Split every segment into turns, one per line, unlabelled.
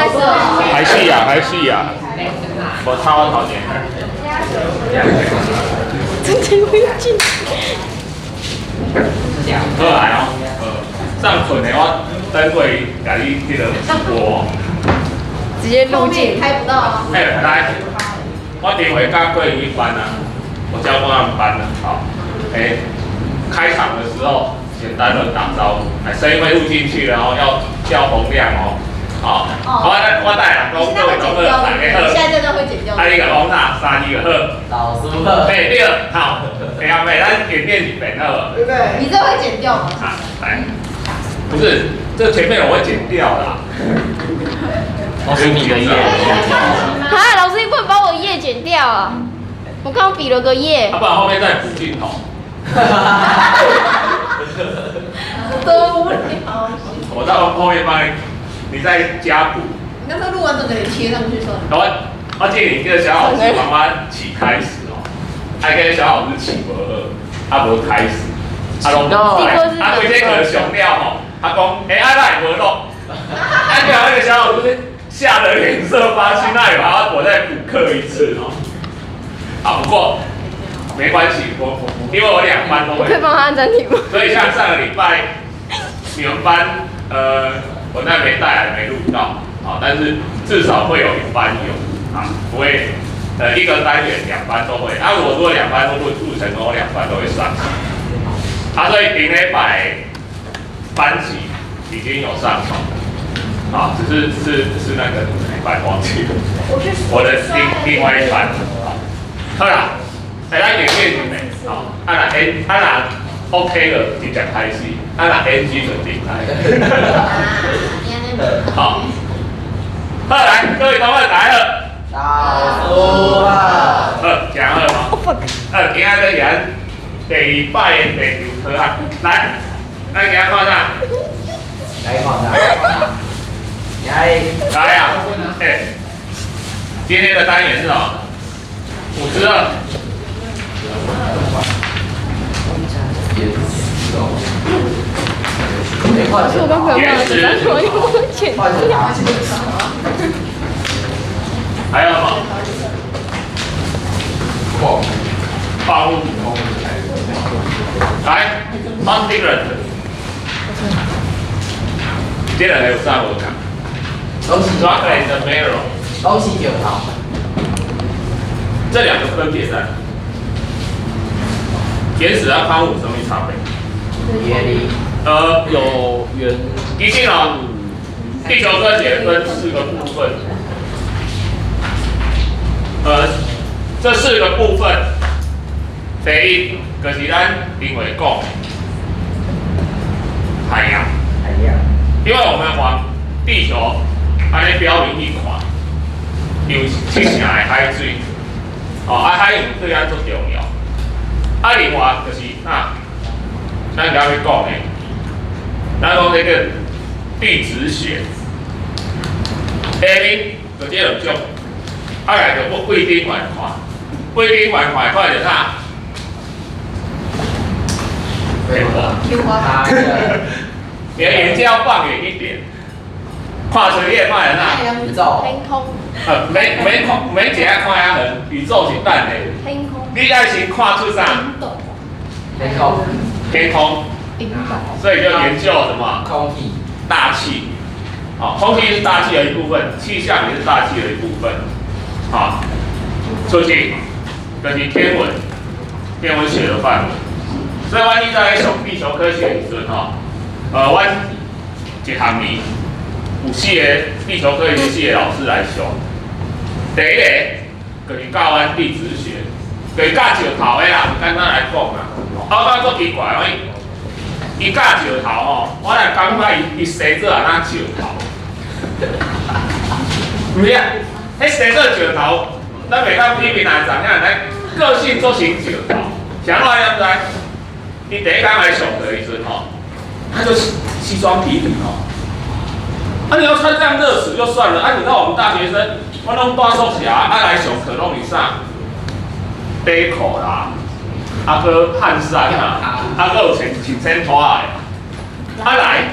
開始了。
開始啊，開始啊，無抄我頭前。
真的會進。
好來哦，上困的我等會共你彼個直播。
直接錄進。
拍不到啊。
欸，來，我頂回教過一班啊，我教過他們班的，好，欸，開場的時候簡單的打招呼，欸，聲音會錄進去，然後要洪亮哦，好，我帶人講各位同學大家好，
現在這段會剪掉。
啊，你共講啥？三二個好。
老師好。
欸，對，好，會啊袂？咱演練一遍好無？
對不對？你這會剪掉嗎？
啊，來，不是，這前面我會剪掉啦。
老師你的耶。
啊，老師你不能把我耶剪掉啊！我剛剛比了個耶。
啊，不然後面再補鏡頭。
多無聊。
我到後面幫你，你再加補。
你那時候錄完整個臉貼上去算了。
我建議你這個小老師幫我起開始哦，還跟小老師起無好，啊無開始，啊攏啊規這課上了吼，啊講，欸啊哪會無錄？啊叫那個小老師嚇得臉色發青，那有還要我再補課一次哦。好，不過沒關係，我因為我兩班都會。
可以幫他按暫停嗎？
所以像上個禮拜你們班，我那沒帶來沒錄到，啊，但是至少會有一班有，啊，不會，一個單元兩班都會。啊，我如果兩班都錄錄成功，我兩班都會上。啊，所以頂禮拜班級已經有上傳了，啊，只是是那個哪班忘記了，我的另外一班，好，好啦，來咱演練一遍，好，啊若 N 啊若 OK 了，直接開始，啊若 NG 就停來。好，好來，各位同學來了。
老師好。
好，講好嗎？好，今仔日是咱第二擺的地球科學，來，咱今仔看啥？
來看啥？來。
來啊！欸，今天的單元是什麼？52。
岩石哦。
我剛剛罵的，我又剪掉。
還有嗎？礦礦物。來，Continent。這兩個有啥無仝？Rock and mineral。
攏是石頭。
這兩個分別在岩石和礦物什麼差別？
原理。
有原。一定哦，地球科學分四個部分。這四個部分，第一就是咱認為講海洋。
海洋。
因為我們往地球按呢表面去看，有七成的海水，哦，啊海洋對咱足重要。啊，另外就是啊，咱今日講的，咱講這個地質學，下面就這兩種，啊來就對頂懸看，對頂懸看看著啥？天花。
天花。
你的眼睛要放遠一點，看出去看著啥？
宇宙。
天空。
沒看，沒一下看遐遠，宇宙是等的。
天空。
你愛先看出啥？
天空。
天空。所以就研究什麼？
空氣。
大氣。好，空氣是大氣的一部分，氣象也是大氣的一部分。好，出去就是天文，天文學的範圍。所以，阮以前咧上地球科學的時陣吼，阮一學年有四個地球科學四個老師來上。第一個就是教阮地質學，就是教石頭的啦，簡單來講啦。我感覺足奇怪，我伊教石頭吼，我來感覺伊生做按怎石頭？毋是啊，彼生做石頭，咱袂當批評人知影，咱個性做成石頭，啥怎你知？伊第一工來上課的時陣吼，他就西裝筆挺哦。啊，你要穿這樣熱死就算了，啊，你知道我們大學生，我攏蹛宿舍，啊來上課攏是啥？短褲啦，啊閣汗衫啦，啊閣有穿穿穿拖的，啊來，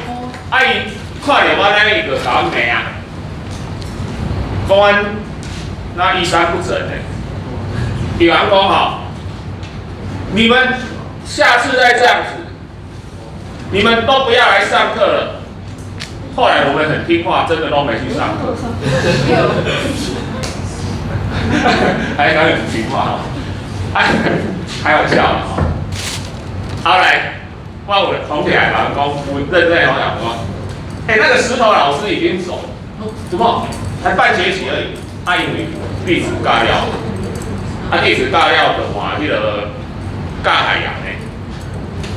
啊伊看著我按呢，伊就共阮罵啊。講阮那衣衫不整呢。比方講吼，你們下次再這樣子，你們都不要來上課了。後來我們很聽話，真的都沒去上課。還講很聽話，哎，開玩笑哈。好來，我有同學來講，有認真講講，哎，那個石頭老師已經走，怎麼才半學期而已？啊，因為地質教了，啊，地質教了就換彼個教海洋的，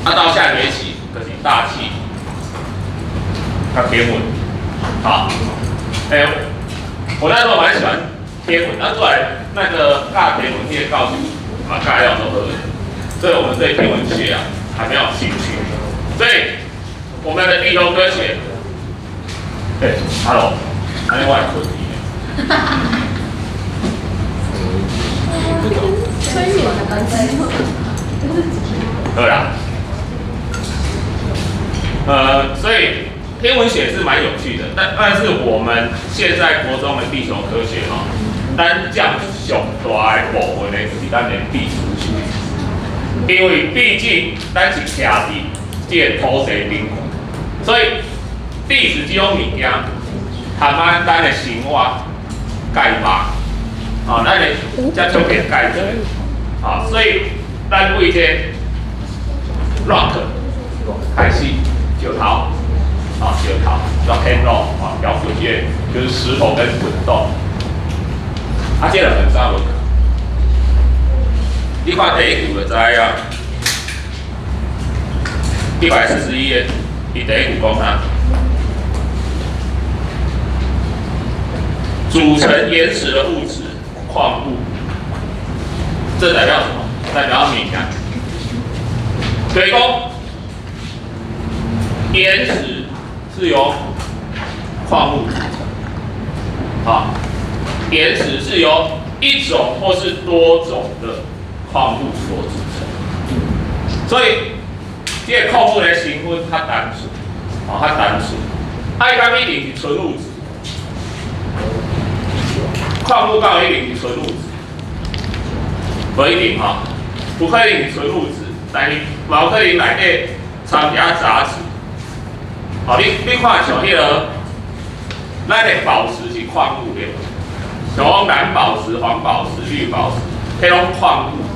啊，到下學期就是大氣。佮天文，好，哎，我那時候蠻喜歡天文，那後來那個教天文那個教授嘛教了都好，所以我們對天文學啊還沒有興趣，所以我們的地球科學，哎，Hello，按呢我會睏去。
催眠的關係。
對啦，所以。天文學是蠻有趣的，但是我們現在國中的地球科學吼，咱佔上大的部分呢，就是咱的地質學，因為畢竟咱是徛佇這個土地頂，所以地質這種物件，含咱咱的生活鈣吧，哦，咱的接觸變鈣質，啊，所以咱為這 rock 開始石頭。啊，石頭，rock and roll 啊，搖滾樂就是石頭跟滾動。啊，這兩個啥無？你看第一句就知啊。141頁，伊第一句講啥？組成岩石的物質礦物，這代表什麼？代表物件。就是講，岩石是由礦物組成，好，岩石是由一種或是多種的礦物所組成，所以這個礦物的成分較單純，哦，較單純，啊，伊敢一定是純物質？礦物敢有一定是純物質？無一定吼，有可能是純物質，但是嘛有可能內底摻一雜質。哦，你看像彼個，咱的寶石是礦物對無？像講藍寶石、黃寶石、綠寶石，彼攏礦物，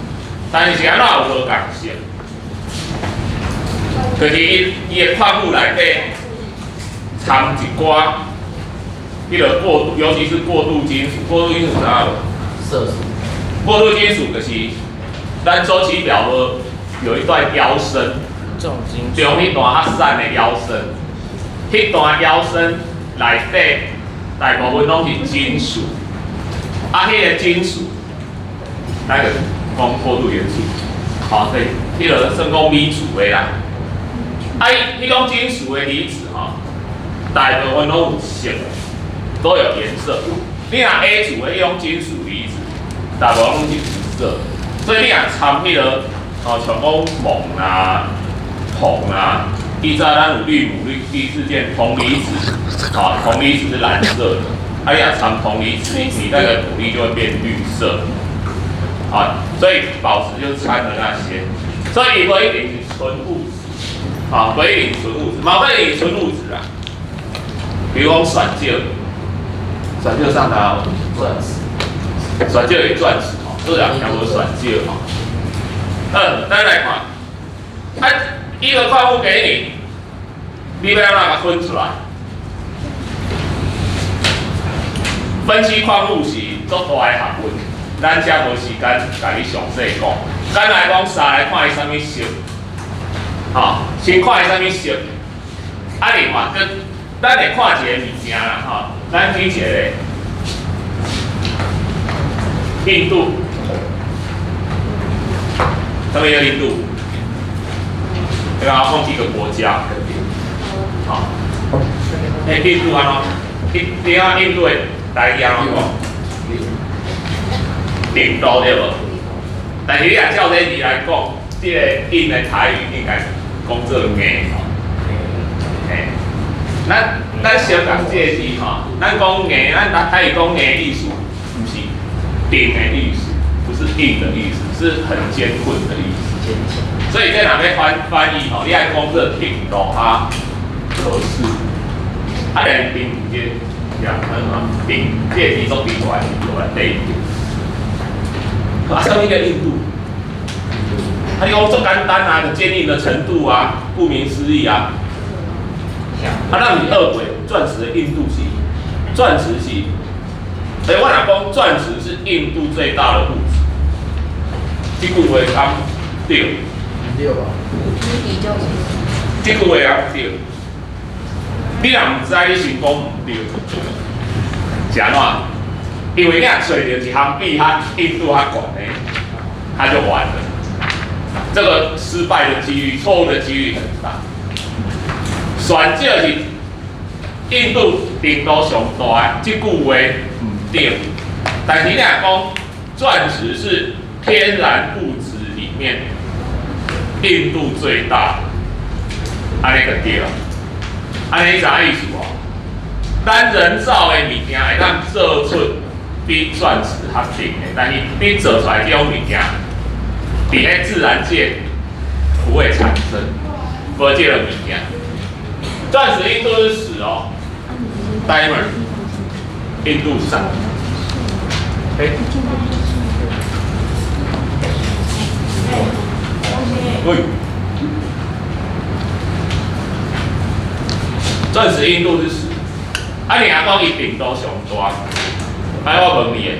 但是是按怎有無仝色？就是伊伊的礦物內底摻一寡，彼個過渡，尤其是過渡金屬，過渡金屬知影無？
色素。
過渡金屬就是咱週期表無有一段腰身，
重金屬。
中彼段較瘦的腰身。彼段腰身內底大部分攏是金屬，啊，彼個金屬，咱就講過渡元素，好，對，彼個算講米族的啦。啊，伊彼種金屬的離子吼，大部分攏有色，都有顏色。你若 A 組的彼種金屬離子，大部分攏是無色，所以你若摻彼個，哦，像講錳啊、銅啊。依照咱有綠母綠第四鍵銅離子，啊，銅離子是藍色的，啊，你若摻銅離子，你那個牡蠣就會變綠色，啊，所以寶石就是摻了那些，所以無一定是純物質，啊，無一定純物質，嘛無一定是純物質啦，比如講璇石，璇石上哪有？
鑽石，
璇石是鑽石吼，這兩條無璇石吼。嗯，咱來看，啊，一個礦物給你，你欲按怎共分出來？分析礦物是足大的學問，咱遮無時間共你詳細講。簡來講，三來看伊啥物色，吼，先看伊啥物色。啊，另外，閣咱會看一個物件啦，吼，咱舉一個印度，啥物叫印度？你剛剛講幾個國家？好，欸，印度按怎？你看印度的台語按怎講？印度對無？但是你若照這字來講，這個印的台語應該講做硬吼。嘿，咱咱小講這個字吼，咱講硬，咱台語講硬的意思，毋是硬的意思，不是硬的意思，是很艱困的意思。
堅強。
所以這若欲翻譯吼，你愛講這程度較合適。啊，連定這兩分啊，定這個字做定過來，落來底。啊，啥物叫硬度？啊，你講足簡單啊，就堅硬的程度啊，顧名思義啊。啊，咱毋是學過鑽石的硬度是，鑽石是，欸，我若講鑽石是硬度最大的物質，這句話敢對？
對吧？
比較
這句話敢對？你若毋知，你先講毋對。是按怎？因為你若揣著一項比較硬度較懸的，它就完了。這個失敗的幾率、錯誤的幾率很大。鑽石是硬度程度上大的，這句話毋對。但是你若講鑽石是天然物質裡面硬度最大，按呢就對。按呢啥意思無？咱人造的物件會當做出比鑽石較硬的，但是你做出來這種物件，佇咧自然界不會產生，無這個物件。鑽石硬度是十哦，diamond 硬度三。欸，喂，鑽石硬度是十，啊，你若講伊硬度上大，哎，我問你的，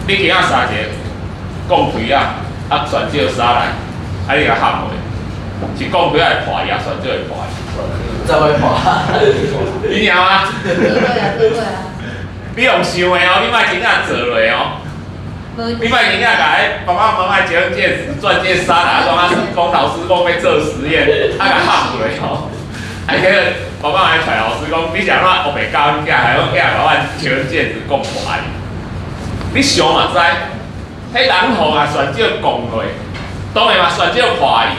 你今仔殺一個鋼錘仔，啊，鑽石沙來，啊，你共撼落，是鋼錘仔會破伊，抑鑽石會破？
再會破。
你聽嗎？
對啊，對啊。
你用想的哦，你莫真正做落哦。你莫真正共彼爸爸媽媽結婚戒指、鑽戒沙拿講啊，講老師講欲做實驗，啊共撼落吼。啊，彼個爸爸媽媽揣老師講，你是按怎烏白教阮囝，害阮囝共阮結婚戒指摃破去？你想嘛知，彼人吼啊，鑽石摃落，當然嘛，鑽石破去。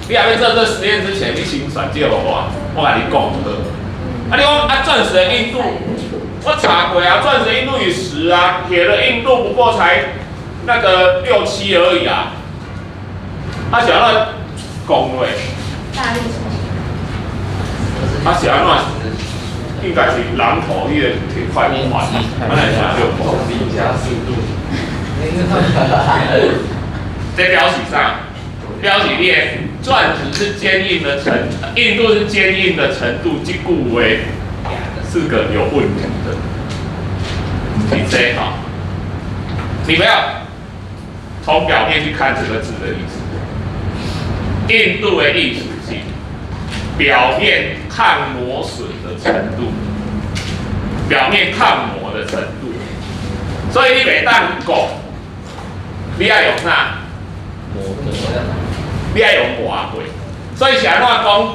你還欲做這實驗之前，你先鑽石予我，我共你講好。啊，你講啊，鑽石的硬度，我查過啊，鑽石硬度是十啊，鐵的硬度不過才那個六七而已啊。啊，是按怎摃落？
大力
啊，是按怎？應該是榔頭彼個鐵塊破，啊，那會就破。
重力加速度。
這表示啥？表示你的鑽石是堅硬的程，硬度是堅硬的程度，這句話是個有問題的。毋是這哈，你不要從表面去看這個字的意思。硬度的意思是表面抗磨損的程度，表面抗磨的程度。所以你袂當講，你愛用啥？你愛用磨過。所以是按怎講？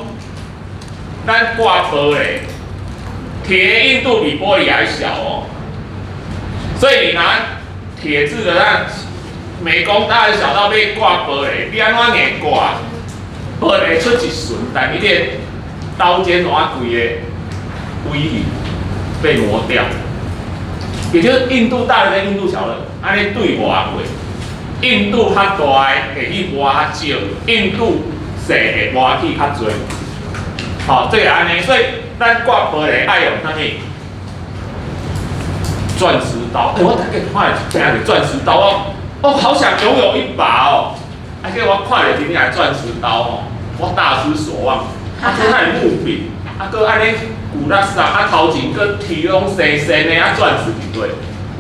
咱掛玻璃，鐵硬度比玻璃還小哦。所以你拿鐵質的那美工大小到欲掛玻璃，你按怎硬掛？玻璃出一寸，但你這刀尖怎規个威去被磨掉。也就是硬度大的跟硬度小的，按呢對磨過。硬度較大的會去磨較少，硬度細會磨去較濟。好，這個按呢，所以咱掛玻璃愛用啥物？鑽石刀。欸，我逐日看聽著鑽石刀，我哦好想擁有一把哦。啊，結果我看著真正鑽石刀吼，我大失所望。啊，這哪是木柄？啊，閣按呢舊垃圾，啊頭前閣鐵攏生生的，啊鑽石佇佗？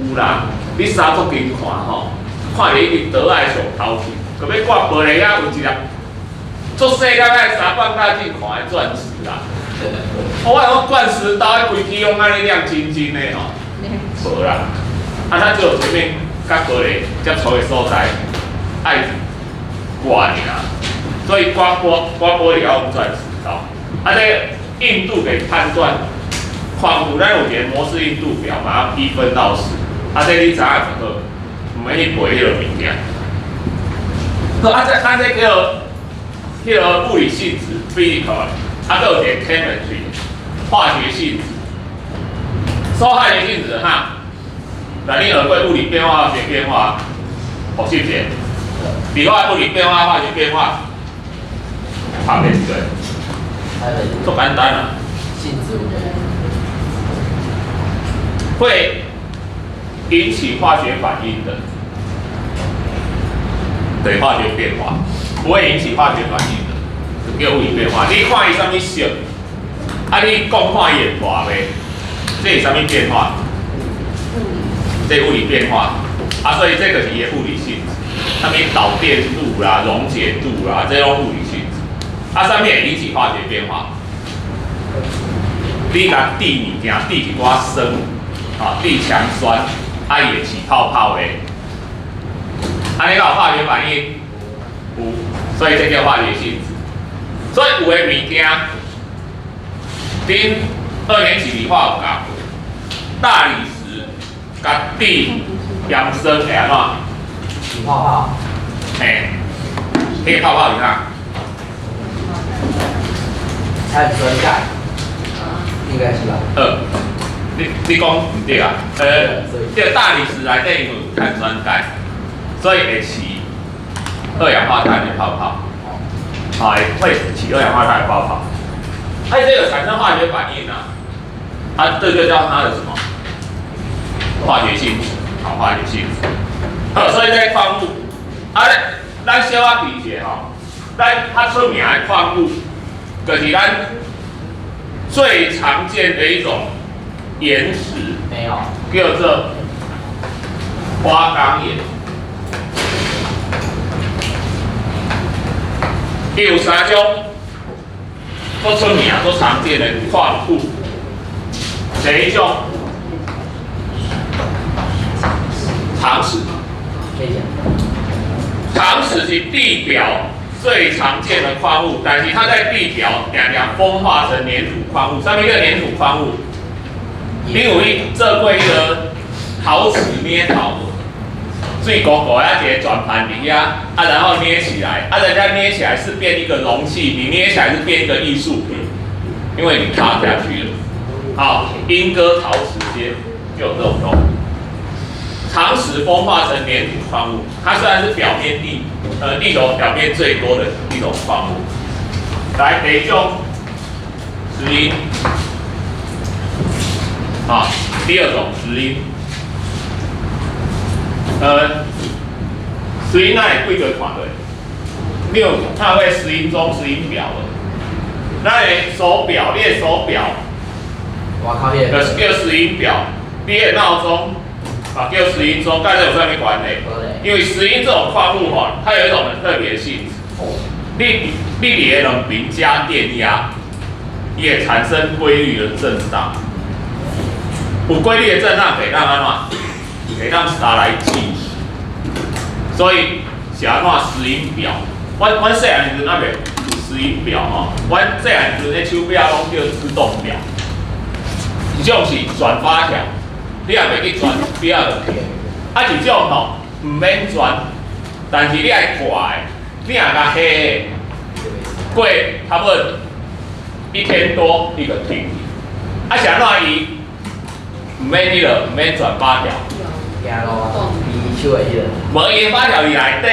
有啦，你衫足緊看吼，看著伊刀仔上頭前，閣欲掛玻璃仔有一粒足細粒仔衫放大鏡看的鑽石啦。我講鑽石刀，規支攏按呢亮晶晶的吼，無啦。啊，它只有前面佮玻璃接觸的所在愛掛爾，所以掛玻璃要用鑽石刀。啊，這個硬度可以判斷，況物咱有一個摩氏硬度表，把它1分到10。啊，這你知影就好，毋免去背彼個物件。好，啊，這咱這叫彼個物理性質 physical，啊，閣有一個 chemistry，化學性質。說化學性質哈，來你學過物理變化、化學變化，復習者。理化物理變化、化學變化，差別是對，足簡單啊。
性質。
會引起化學反應的，對化學變化，不會引起化學反應的，就叫物理變化。你看伊啥物色，啊你講看伊會破袂？這是啥物變化？這物理變化，啊所以這個是伊的物理性質，啥物導電度啦、溶解度啦，這種物理性質。啊，啥物會引起化學變化？你共滴物件，滴一寡酸，啊，滴強酸，啊，伊會起泡泡的。按呢敢有化學反應？有，所以這叫化學性質。所以有的物件，恁二年級理化有教，大理石共滴鹽酸會按怎？
起泡泡。
嘿，彼個泡泡是啥？
碳酸鈣，應該是吧？
你講毋對啊？這個大理石內底因為有碳酸鈣，所以會起二氧化碳的泡泡，啊，會起二氧化碳的泡泡。哎，這個產生化學反應啊，啊，這就叫它的什麼？化學性質，好，化學性質。好，所以這礦物，啊，咱小可記一下吼，咱較出名的礦物，就是咱最常見的一種岩石，
沒有，
叫做花崗岩。伊有三種足出名、足常見的礦物。第一種，長石。長石是地表最常見的礦物，但是它在地表常常風化成黏土礦物。啥物叫黏土礦物？你有去做過彼個陶瓷捏陶無？水糊糊啊，一個轉盤佇遐，啊，然後捏起來，啊，人家捏起來是變一個容器，你捏起來是變一個藝術品，因為你塌下去了。好，鶯歌陶瓷街就有這種東西。長石風化成黏土礦物，它雖然是表面地球表面最多的一種礦物。來，第一種石英，啊，第二種石英，石英那會幾個看過？你有看過石英鐘、石英錶無？咱的手錶，你的手錶，就是叫石英錶，你的鬧鐘。啊，叫石英鐘，佮這有啥物關係？因為石英這種礦物吼，它有一種很特別的性質，你佇咧兩邊加電壓，伊會產生規律的震盪。有規律的震盪，會當按怎？會當拿來計時。所以是按怎石英錶？阮細漢時陣猶未有石英錶吼，阮細漢時陣的手錶攏叫自動錶，一種是轉發條。你也袂去轉錶落去，啊一種吼毋免轉，但是你愛掛的，你若共下過差不多一天多，伊就停去。啊是按怎伊毋免彼個，毋免轉發條。
行路啊，伊手的彼個。
無伊的發條佇內底，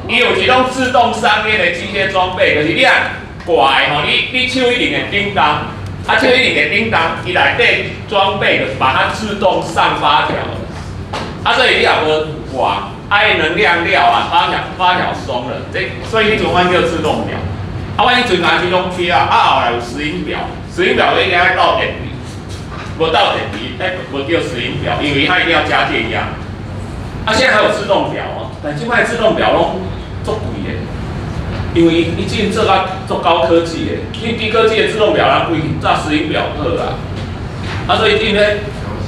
伊有一種自動上鏈的機械裝備，就是你若掛的吼，你手一定會叮當。啊，手一定會叮當，伊內底裝備就是把它自動上發條。啊，所以你也無掛，啊，伊能量了啊，發條鬆了，這所以彼陣阮叫自動錶。啊，阮彼陣拿這種錶啊，啊後來有石英錶，石英錶一定愛鬥電池，無鬥電池，彼無叫石英錶，因為它一定要加電壓。啊，現在還有自動錶哦，但這擺自動錶攏足貴的。因為伊已經做甲足高科技的，因為低科技的自動錶人貴，早石英錶好啊。啊，所以今天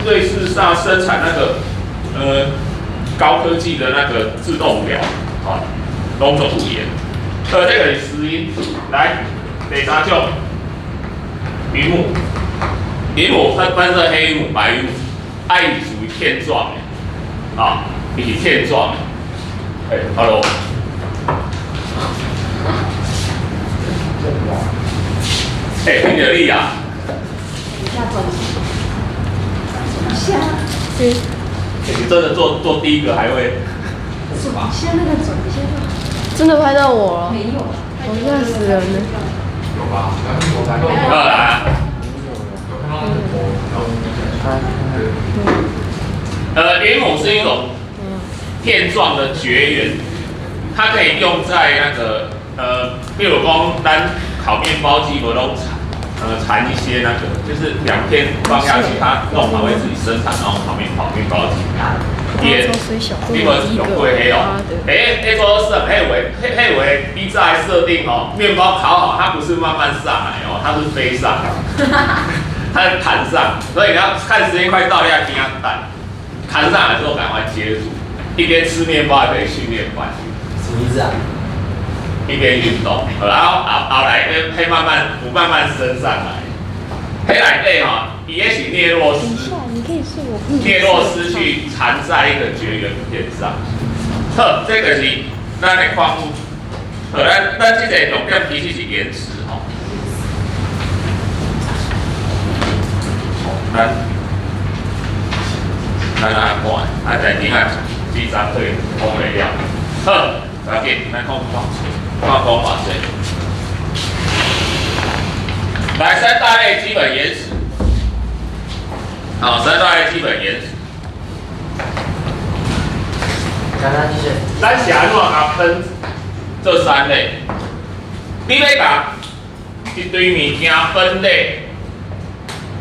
瑞士上生產那個高科技的那個自動錶，啊，攏足貴的。這個是石英，來，第三種，雲母，雲母它分成黑雲母、白雲母，啊，伊屬於片狀的，啊，伊是片狀的。欸，Hello。欸，聽著你啊！
下轉。下。
你真的做做第一個還會？
轉一下那個轉一下就好。
真的拍到我了。
沒有。
我嚇死人了。
有吧？我看到。
來啊。
有看到那個頭，然後
雲母是一種片狀的絕緣，它可以用在那個比如講咱烤麵包機無攏纏一些那個，就是兩片放下去，它弄好會自己生產那種烤麵包機。也，你無用過彼哦？欸，彼個是彼話，彼話比早的設定哦，麵包烤好，它不是慢慢上來哦，它是飛上來，它是彈上，所以你要看時間快到，你要聽它彈，彈上來之後趕快接住，一邊吃麵包還可以訓練反應。
什麼意思啊？
一邊運動，然後後來彼慢慢不慢慢升上來，彼內底吼，伊彼是鎳螺絲，鎳螺絲去纏在一個絕緣片上。好，這個是咱的礦物。好，咱這個重點其實是岩石吼。咱來看，啊，在底下幾張可以通得了。好，不要緊，咱看看講偌濟。來，三大類基本岩石。好，三大類基本岩石。
剛剛就是。
咱是按怎共分這三類？你欲共一堆物件分類，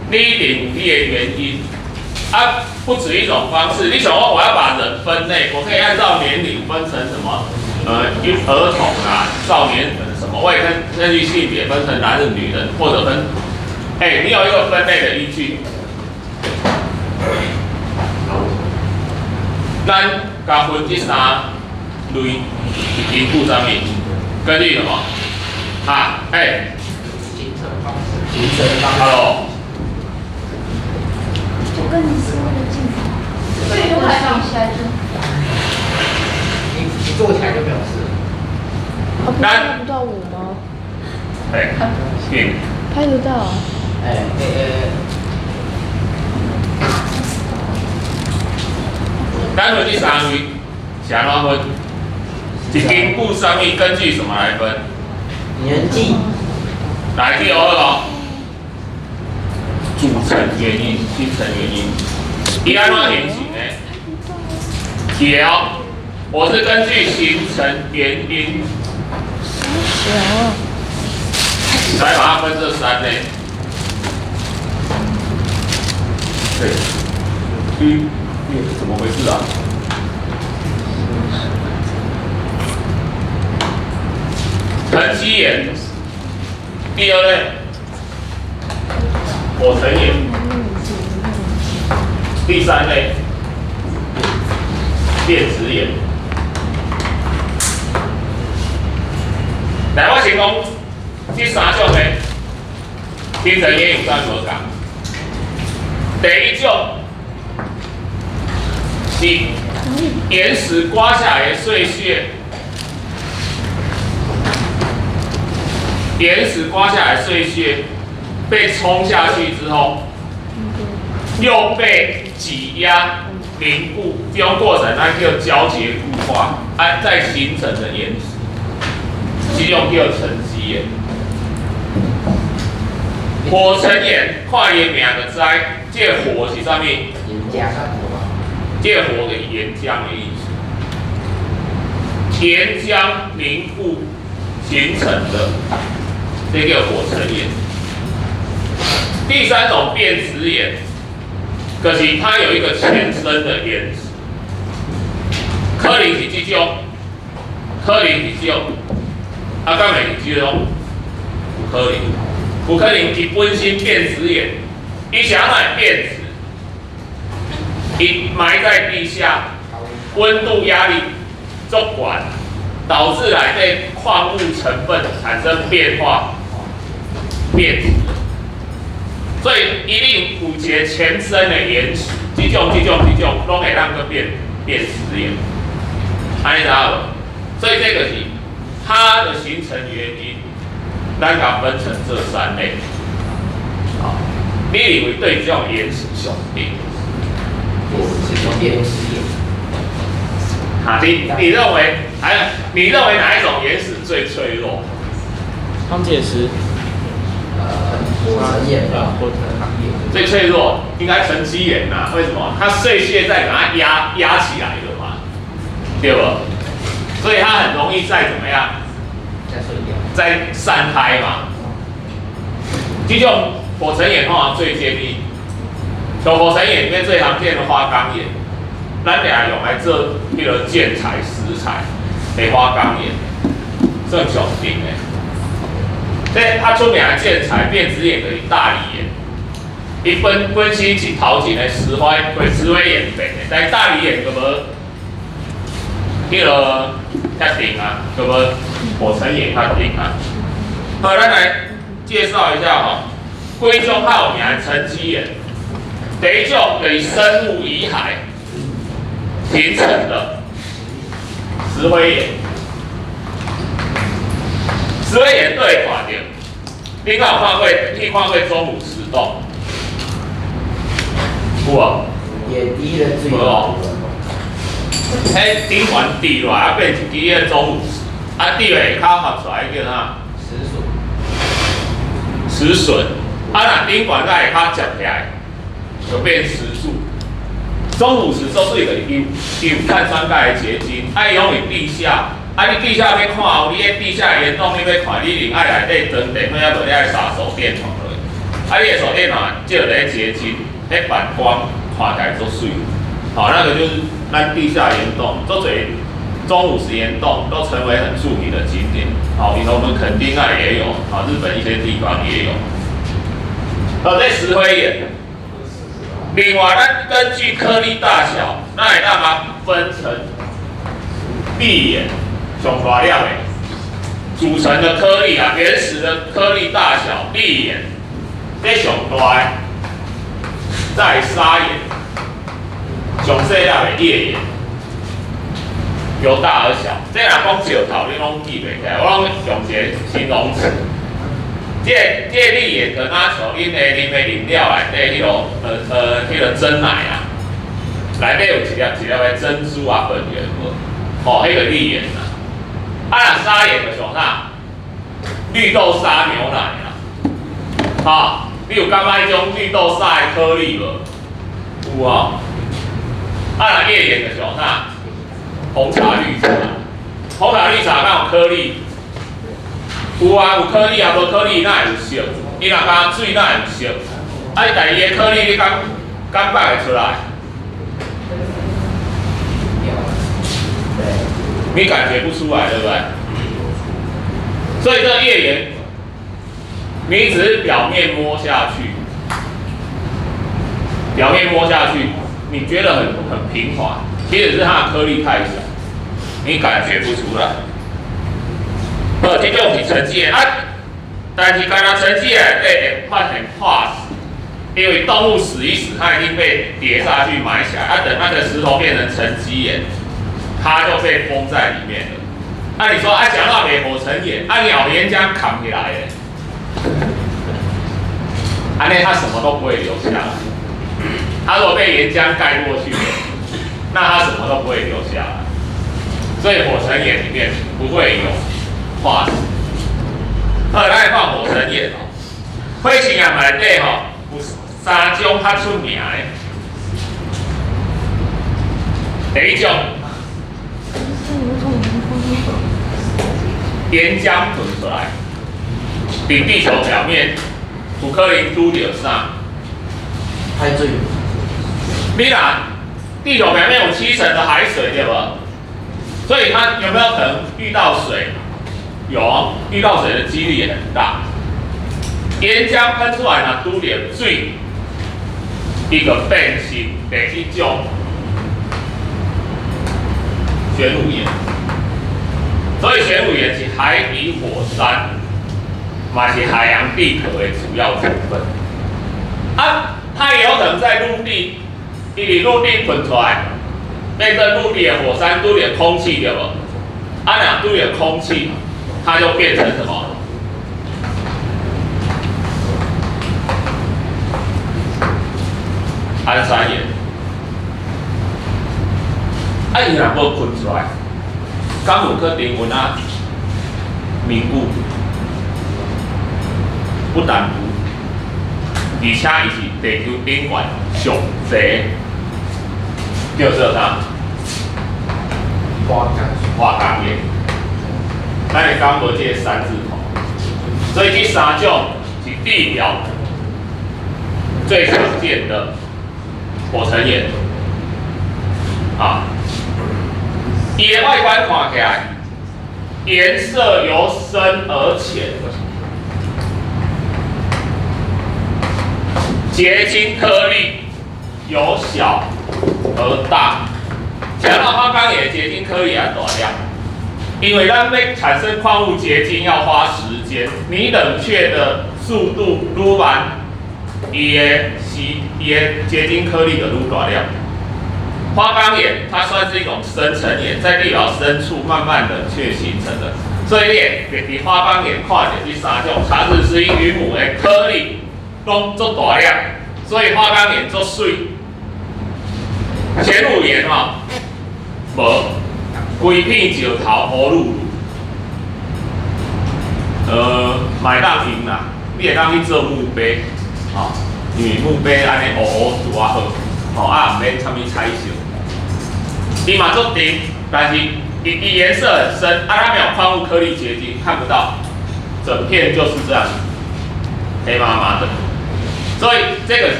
你一定有你的原因。啊，不止一種方式。你想說我要把人分類，我可以按照年齡分成什麼？兒童啊，少年人什麼？我也根據性別分成男人、女人，或者分，欸，你有一個分類的依據。咱共分這三類是根據啥物？根據什麼？啊，欸。
形成方式。形成方式。
Hello。
就跟你說的鏡頭。對，就拍一下就。
你坐起來就沒有事。
啊，不是拍不到我嗎？
欸，行。
拍得到。
欸欸欸。
咱分這三類是按怎分？是根據啥物？根據什麼來分？
年紀。
來，第二個。組成原因、形成原因，伊按怎形成的？是的哦，我是根據形成原因來把它分這三類。對，一，怎麼回事啊？沉積岩，第二類。火成岩，第三類變質岩。來，我先講這三種的形成原因有啥無仝？第一種是岩石刮下來的碎屑，岩石刮下來的碎屑。被沖下去之後，又被擠壓凝固，這種過程咱叫膠結固化，啊，再形成的岩石，這種叫沉積岩。火成岩，看伊名就知，這個火是啥物？
岩漿。
這個火就是岩漿的意思。岩漿凝固形成的，這叫火成岩。第三種變質岩，可是它有一個前身的岩石，可能是這種，可能是這種，啊，敢會是這種？有可能，有可能伊本身變質岩，伊是按怎會變質？伊埋在地下，溫度壓力足懸，導致內底礦物成分產生變化，變質。所以一定有一個前身的岩石，這種、這種、這種，攏會讓閣變質岩，按呢知無？所以這個是它的形成原因，咱共分成這三類。好，你認為佗一種岩石上硬？
變石岩。
哈，你認為還有你認為哪一種岩石最脆弱？
方解石。
火成岩吧。
火成
最脆弱應該沉積岩呐？為什麼？它碎屑在把它壓壓起來的嘛，對不？所以它很容易再怎麼樣？
再碎掉。
再散開嘛。這種火成岩通常最堅硬。像火成岩裡面最常見的花崗岩，咱倆用來做彼個建材石材的花崗岩，算上硬的。這較出名的建材變質岩就是大理岩，伊本身是頭前的石灰岩變的，但是大理岩閣無彼個較硬啊，閣無火成岩較硬啊。好，咱來介紹一下吼，幾種較有名的沉積岩。第一種就是生物遺骸形成的石灰岩。石灰岩佗會看著？你敢有看過？去看過鐘乳石洞？有無？
也滴了水。
無哦。彼頂懸滴落來，啊變一支彼個鐘乳石，啊滴落下跤合出來叫啥？
石筍。
石筍。啊若頂懸佮下跤接起來，就變石柱。鐘乳石做水就是伊有碳酸鈣的結晶，啊伊攏佇地下。啊！你地下欲看有，你佇地下岩洞，你欲看，你一定愛內底裝電火，啊無你愛插手電筒落去。啊，你的手電筒照佇咧結晶，彼反光看起來足媠。好，那個就是咱地下岩洞，足濟鐘乳石岩洞都成為很著名的景點。好，比如我們墾丁那裡也有，好，日本一些地方也有。好，這石灰岩。另外，咱根據顆粒大小，咱會當共分成礫岩。上大粒的組成的顆粒啊，原始的顆粒大小，礫岩，這上大的，再砂岩，上細粒的頁岩，由大而小。這若講石頭，你攏記袂起來，我攏用一個形容詞。這個礫岩就若像恁的啉的飲料內底彼個彼個珍奶啊，內底有一粒一粒的珍珠啊粉圓無？吼，彼個礫岩啊。啊，若砂岩就像啥？綠豆沙牛奶啊，哈，你有感覺彼種綠豆沙的顆粒無？有啊。啊，若頁岩就像啥？紅茶綠茶，紅茶綠茶敢有顆粒？有啊，有顆粒啊，無顆粒哪會有色？伊若加水哪會有色？啊，但伊的顆粒你感覺會出來？你感覺不出來，對不對？所以這頁岩，你只是表面摸下去，表面摸下去，你覺得很平滑，其實是它的顆粒太小，你感覺不出來。好，這種是沉積岩啊，但是干焦沉積岩內會發現化石，因為動物死一死，它已經被疊下去埋起來，啊，等那個石頭變成沉積岩，它就被封在裡面了。啊，你說啊，講到袂火成岩，啊，鳥岩漿扛起來的，啊，那它什麼都不會留下來。它如果被岩漿蓋過去，那它什麼都不會留下來。所以火成岩裡面不會有化石。好，咱來看火成岩哦。火成岩內底吼有三種較出名的。第一種，岩漿噴出來，佇地球表面有可能拄著啥？
海水。
你若地球表面有7成的海水，對無？所以它有沒有可能遇到水？有，遇到水的幾率也很大。岩漿噴出來若拄著水，伊就變成第一種玄武岩。所以玄武岩是海底火山，嘛是海洋地殼的主要成分。啊，它也有可能在陸地，伊佇陸地噴出來，變成陸地的火山，拄著空氣對無？啊，若拄著空氣，它就變成什麼？安山岩。啊，伊若無噴出來，敢有可能啊？凝固，不但有，而且伊是地球頂懸上濟，叫做啥？
花崗
花崗岩。咱會講無這个三字頭，所以這三種是地表最常見的火成岩。啊，伊的外觀看起來，顏色由深而淺，結晶顆粒由小而大。講到花崗岩結晶顆粒也大粒，因為咱欲產生礦物結晶要花時間，你冷卻的速度愈慢，伊的是伊的結晶顆粒就愈大粒。花崗岩它算是一種深成岩，在地表深處慢慢冷卻形成的，所以你會佇花崗岩看著這三種長日石英、雲母的顆粒攏足大粒，所以花崗岩足媠。玄武岩吼，無，規片石頭烏漉漉，嘛會當用啦，你會當去做墓碑，吼，因為墓碑按呢烏烏拄仔好，吼啊毋免啥物彩色。伊嘛足甜，但是伊伊顏色很深，啊，它沒有礦物顆粒結晶，看不到，整片就是這樣，黑麻麻的。所以這個是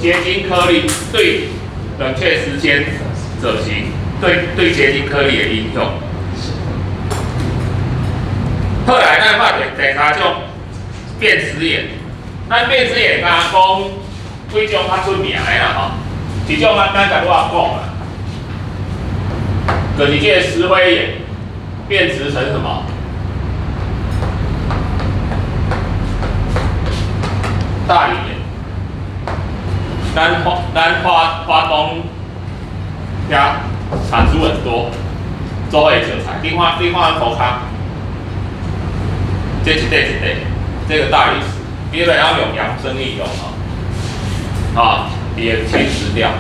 結晶顆粒對冷卻時間造成對結晶顆粒的影響。後來咱發現第三種變質岩，咱變質岩敢講幾種較出名的啦吼，一種咱咱才拄仔講啦。就是這個石灰岩變質成什麼？大理岩。咱花咱花花東遐產出很多，做的石材。你看你看塗跤，這一塊一塊，這個大理石，你欲曉用養生利用吼，啊，伊會侵蝕掉。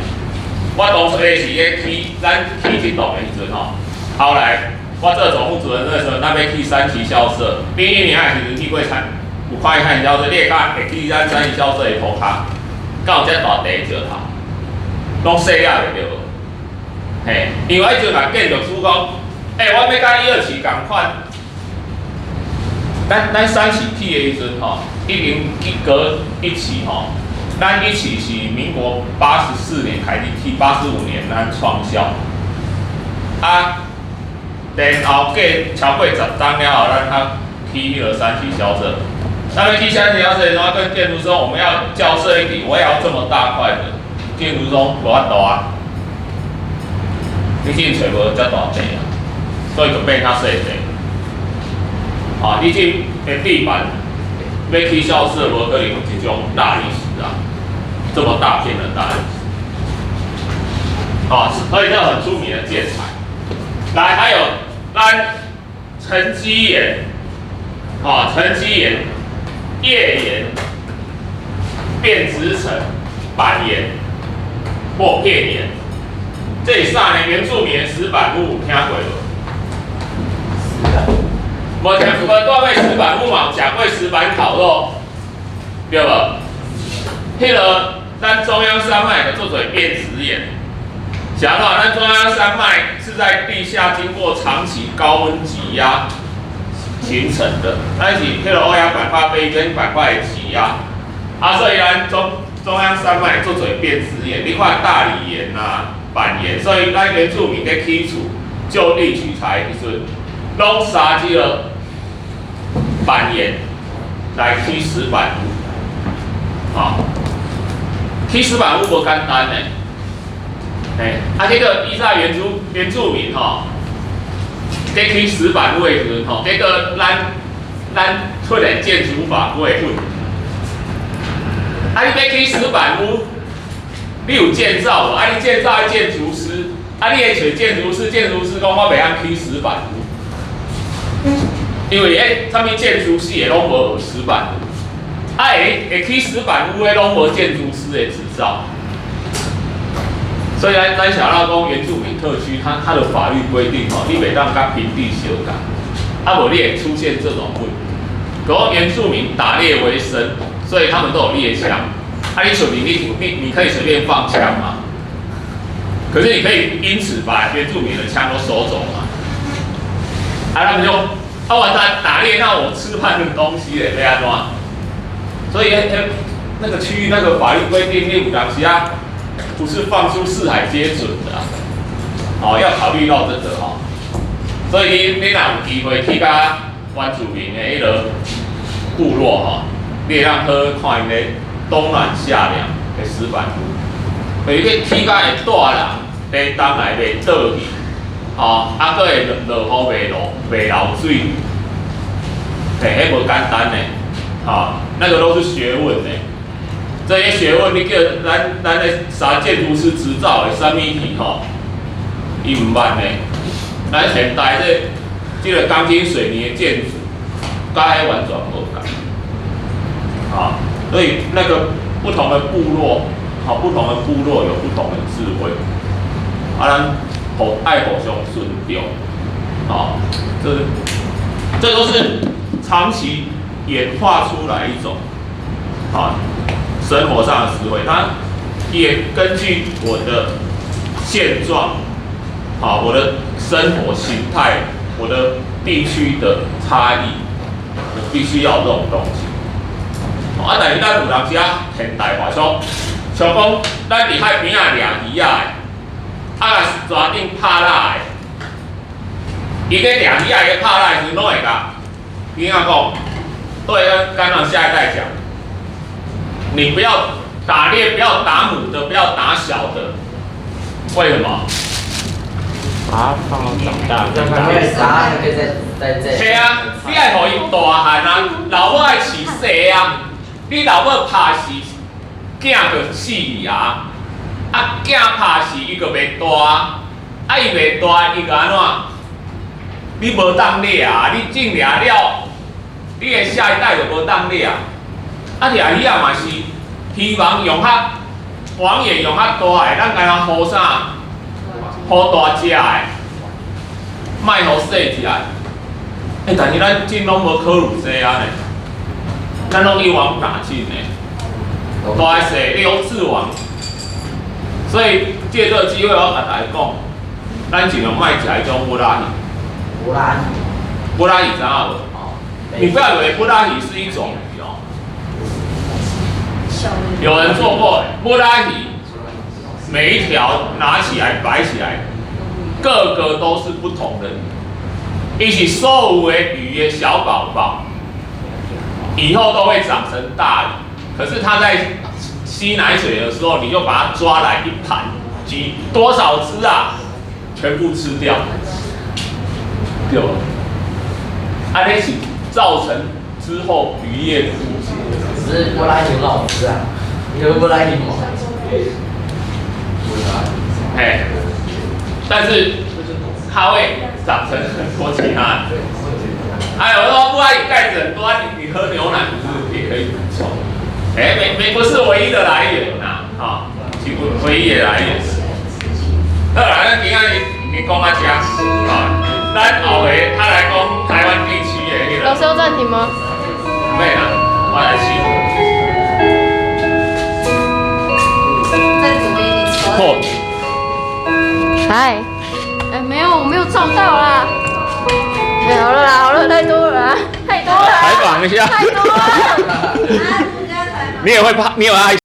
我當初是咧起咱起這棟的時陣吼，後來我做總務主任的時候，咱欲起三期校舍，你一年的時陣去過參，有看見校舍，你會較會去咱三期校舍的塗跤，敢有遮大塊石頭，攏細粒的對無？嘿，因為彼陣若建築師講，欸，我欲佮一二期仝款，咱三期起的時陣吼，已經隔一期吼。咱一期是民國84年開始起，85年咱創校。啊，然後過超過10冬了後，咱才起彼個三期校舍。咱欲起三期校舍，然後跟建築師說，我們要校舍一體，我也要這麼大塊的。建築師講無法度啊，你去揣無遮大塊啊，所以就變較細塊。啊，你這個地板欲起校舍，無可能用這種大理石啊。這麼大片的大理石，啊，所以這很出名的建材。來，還有咱沉積岩，啊，沉積岩、頁岩、變質層、板岩或片岩，這啥呢？原住民石板屋聽過無？無聽過，住過石板屋嘛？食過石板烤肉，對無？彼個咱中央山脈的做做變質岩，是按怎？咱中央山脈是在地下經過長期高溫擠壓形成的，咱是彼個歐亞板塊、非洲板塊的擠壓，啊，所以咱中央山脈做做變質岩，你看大理岩啊、板岩，所以咱原住民咧起厝就地取材的時陣，攏沙這個板岩來起石板屋，啊。起石板屋無簡單呢，嘿，啊，這個以前原住民吼，在起石板屋的時陣吼，這個咱出現建築法規混。啊，你欲起石板屋，你有建造無？啊，你建造愛建築師，啊，你會揣建築師，建築師講我袂曉起石板屋，因為彼啥物建築系的攏無學石板屋。啊會起石板屋的攏無建築師的執照，所以咱小拉講原住民特區，它的法律規定吼，你袂當佮平地相仝，啊無你會出現這種問題。可原住民打獵為生，所以他們都有獵槍。啊，你出面你可以隨便放槍嗎？可是你可以因此把原住民的槍都收走嗎？啊，他們就啊，我打獵，那我吃飯的東西咧，欲按怎？所以那個區域那個法律規定，你有當時啊，不是放諸四海皆準的啊，哦，要考慮到這個吼。所以你若有機會去佮原住民的彼个部落吼，你會當好看𪜶咧冬暖夏涼的石板屋，比如你起較會帶人，寒冬來袂倒去，吼，啊，閣會落雨袂漏水，嘿，彼無簡單呢，吼，那個都是學問呢。這些學問你叫咱咧啥建築師執照的啥物去吼，伊毋捌呢。咱現代這個鋼筋水泥的建築，佮彼完全無仝。啊，所以那個不同的部落，好，不同的部落有不同的智慧。啊，咱愛互相尊重，啊，這都是長期演化出來一種，啊，生活上的思維。它也根據我的現狀，啊，我的生活形態，我的地區的差異，我必須要這種東西。啊，但是咱有當時啊，現代化，像講，咱佇海邊仔掠魚仔的，啊，若是船頂拍獵的，伊咧掠魚仔，伊拍獵的時陣，攏會共囡仔講，都會跟咱下一代講，你不要打獵，不要打母的，不要打小的，為什麼？
把它放到長大，再打。
可以殺，可以再。
係啊，你愛予伊大漢啊，老母愛飼細啊，你老母拍死，囝就死啊，啊囝拍死伊就袂大，啊伊袂大，伊就按怎？你無當掠啊，你種掠了，你的下一代就無當掠。啊，掠魚仔嘛是希望用較網眼用較大的，咱敢若予啥？予大隻的，莫予細隻的。欸，但是咱種攏無考慮這啊呢，咱攏一網打盡呢，大細你用刺網。所以借這個機會，我共大家講，咱盡量莫食彼種布拉魚。
布拉魚。
布拉魚知影無？你不要以為布拉魚是一種魚哦。有人做過布拉魚，每一條拿起來擺起來，個個都是不同的魚。伊是所有的魚的小寶寶，以後都會長成大魚。可是它在吸奶水的時候，你就把它抓來一盤，幾多少隻啊？全部吃掉，對無？啊，那是造成之後漁業枯竭。
只是布拉魚老吃啊，你有布拉魚嗎？
哎，但是它會長成很多其他。哎，我說布拉魚鈣質很多，你喝牛奶不是也可以補充？哎，沒不是唯一的來源呐，哈，是唯一的來源。好啦，咱今仔日你講到這，啊，咱後回他來講台灣地區的彼個。
老師要暫停嗎？
沒啦，我來試。
再左邊一點。
好。
嗨，哎，沒有，我沒有照到啦。哎，好了啦，好了，太多了啦，太多了。
採訪一下。
太多了。
你也會怕？你有愛？